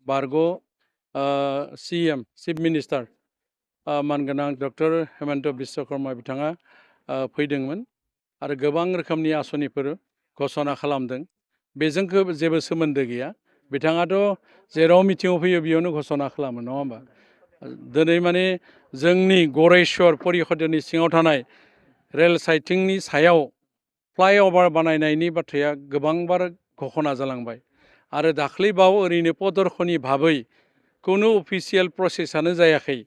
बारग' CM chief minister मानगोनां doctor Hemant Vishwakarma बिथाङा फैदोंमोन आरो गोबां रोखोमनि आसनिफोर घोषणा खालामदों। बेजों जेबो सोमोन्दो गैया। बिथाङाथ' जेराव मिटिङाव फैयो बेयावनो घोषणा खालामो, नङा होमबा? दिनै माने जोंनि गरेस्वर परिषदनि सिङाव थानाय रेल साइटिंनि सायाव फ्लाइअभार बानायनायनि बाथ्राया गोबांबार घोषणा जालांबाय आरो दाख्लैबाव ओरैनो प्रदर्शनी भाबै खुनु अफिसियेल प्रसेसआनो जायाखै,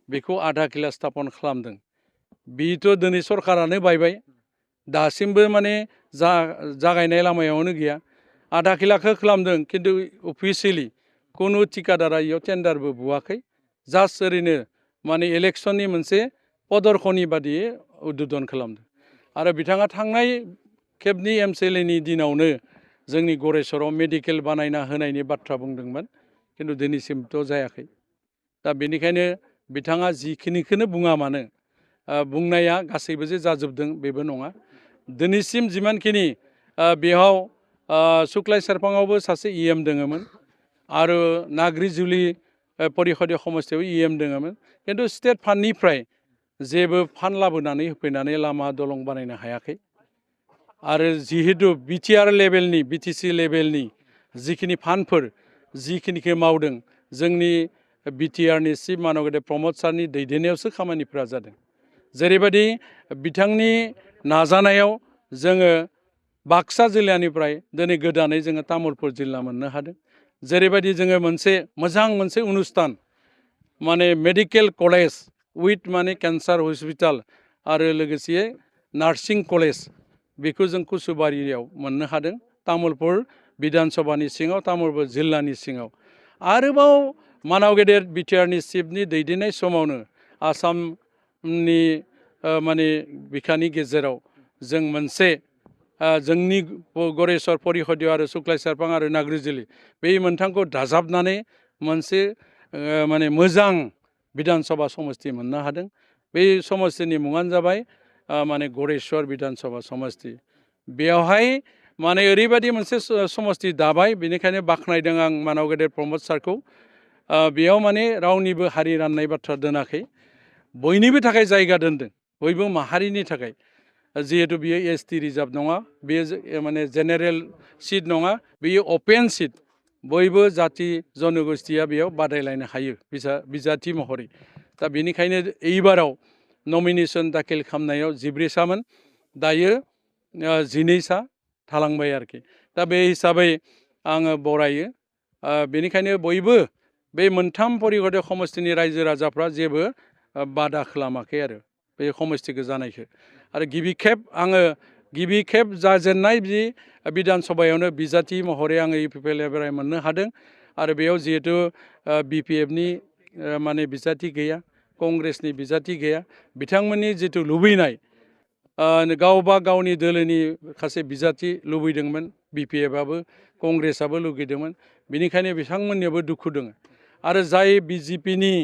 बेखौ आधा किला स्थापन खालामदों। बेथ' दिनै सरकारानो बायबाय, दासिमबो माने जागायनाय लामायावनो गैया। आधा किलाखौ खालामदों, खिन्थु अफिसियेलि खुनु थिकादारा इयाव टेन्डारबो बुवाखै। जास्ट ओरैनो माने इलेक्सननि मोनसे प्रदर्शनी बादियै उद्बोधन खालामदों। आरो बिथाङा थांनाय खेबनि MCLA दिनावनो जोंनि गरेस्वराव मेडिकेल बानायना होनायनि बाथ्रा बुंदोंमोन, खिन्थु दिनैसिमथ' जायाखै। दा बेनिखायनो बिथाङा जिखिनिखौनो बुङा मानो, बुंनाया गासैबो जे जाजोबदों बेबो नङा। दिनैसिम जिमानखिनि बेयाव सुक्लाय सेरफाङावबो सासे EM दङमोन आरो नाग्रिजुलि परिषदीय समस्थियाव EM दङमोन, खिन्थु स्टेट फान्डनिफ्राय जेबो फान्ड लाबोनानै होफैनानै लामा दलं बानायनो हायाखै। आरो जिहेतु BTR लेभेलनि BTC लेभेलनि जिखिनि फान्डफोर जिखिनिखौ मावदों, जोंनि BTRनि चिफ मानगेदेर प्रमद सारनि दैदेननायावसो खामानिफोरा जादों। जेरैबायदि बिथांनि नाजानायाव जोङो बाक्सा जिल्लानिफ्राय दिनै गोदानै जोङो तामुलपुर जिल्ला मोननो हादों। जेरैबायदि जोङो मोनसे अनुस्थान माने मेडिकेल कलेज उइथ माने केन्सार हस्पिटाल आरो लोगोसे नार्सिं कलेज बेखौ जों कुसुबारियाव मोननो हादों, तामुलपुर बिधान सभानि सिङाव, तामुलपुर जिल्लानि सिङाव। आरोबाव मानाव गेदेर BTRनि चिफनि दैदेननाय समावनो आसामनि माने बिखानि गेजेराव जों मोनसे जोंनि गरेस्वर परिषदीय आरो सुक्लाय सेरफां आरो नाग्रिजुलि बे मोनथामखौ दाजाबनानै मोनसे माने मोजां बिधान सभा समष्टि मोननो हादों। बे समष्टिनि मुङानो जाबाय माने गरेस्वर बिधान सभा समष्टि। बेयावहाय माने ओरैबायदि मोनसे समष्टि दाबाय, बेनिखायनो बाख्नायदों आं मानाव गेदेर प्रमद सारखौ। बेयाव माने रावनिबो हारि राननाय बाथ्रा दोनाखै, बयनिबो थाखाय जायगा दोनदों, बयबो माहारिनि थाखाय। जिहेतु बियो ST रिजार्भ नङा, बेयो माने जेनेरेल सिट नङा, बेयो अपेन सिट। बयबो जाति जनगोष्ठीया बेयाव बादायलायनो हायो बिजाथि महरै। दा बेनिखायनो एइबाराव नमिनेसन दाखिल खालामनायाव 14 सामोन, दायो 12 सा थालांबाय आरोखि। दा बे हिसाबै आङो बरायो। बेनिखायनो बयबो बे मोनथाम परिषदीय समष्टिनि रायजो राजाफ्रा जेबो बादा खालामाखै आरो बे समष्टिखौ जानायखौ। आरो गिबि खेब जाजेननाय बे बिधान सभायावनो बिजाथि महरै आङो UPPL मोननो हादों। आरो बेयाव जिहेतु BPFनि माने बिजाथि गैया, कंग्रेसनि बिजाथि गैया, बिथांमोननि जिथु लुबैनाय गावबा गावनि दोलोनि माखासे बिजाथि लुबैदोंमोन, BPFआबो कंग्रेसआबो लुगैदोंमोन, बेनिखायनो बिथांमोननियावबो दुखु दङ। आरो जाय BJPनि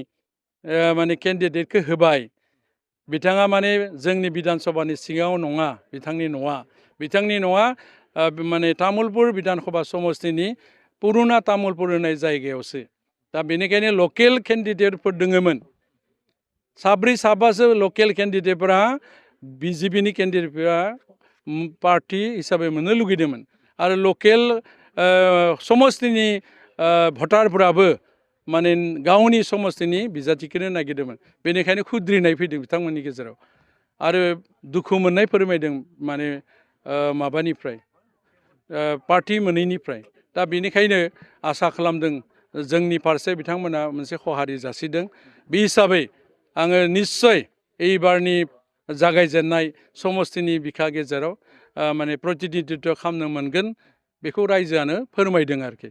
माने केन्डिडेटखौ होबाय, बिथाङा माने जोंनि बिधान सभानि सिङाव नङा, बिथांनि न'आ माने तामुलपुर बिधान सभा समष्टिनि पुरुना तामुलपुर होननाय जायगायावसो। दा बेनिखायनो लकेल केन्डिडेटफोर दङमोन, 4-5सो लकेल केन्डिडेटफोरा BJPनि केन्डिडेटफोरा पार्टी हिसाबै मोननो लुगैदोंमोन। आरो लकेल समष्टिनि भटारफोराबो माने गावनि समष्टिनि बिजाथिखौनो नागिरदोंमोन। बेनिखायनो खुद्रिनाय फैदों बिथांमोननि गेजेराव आरो दुखु मोननाय फोरमायदों माने माबानिफ्राय पार्टी मोनैनिफ्राय। दा बेनिखायनो आसा खालामदों जोंनि फारसे बिथांमोना मोनसे सहारि जासिदों। बे हिसाबै आङो निस्सय एइबारनि जागायजेननाय समष्टिनि बिखा गेजेराव माने प्रतिनिधित्व खालामनो मोनगोन, बेखौ रायजोआनो फोरमायदों आरोखि।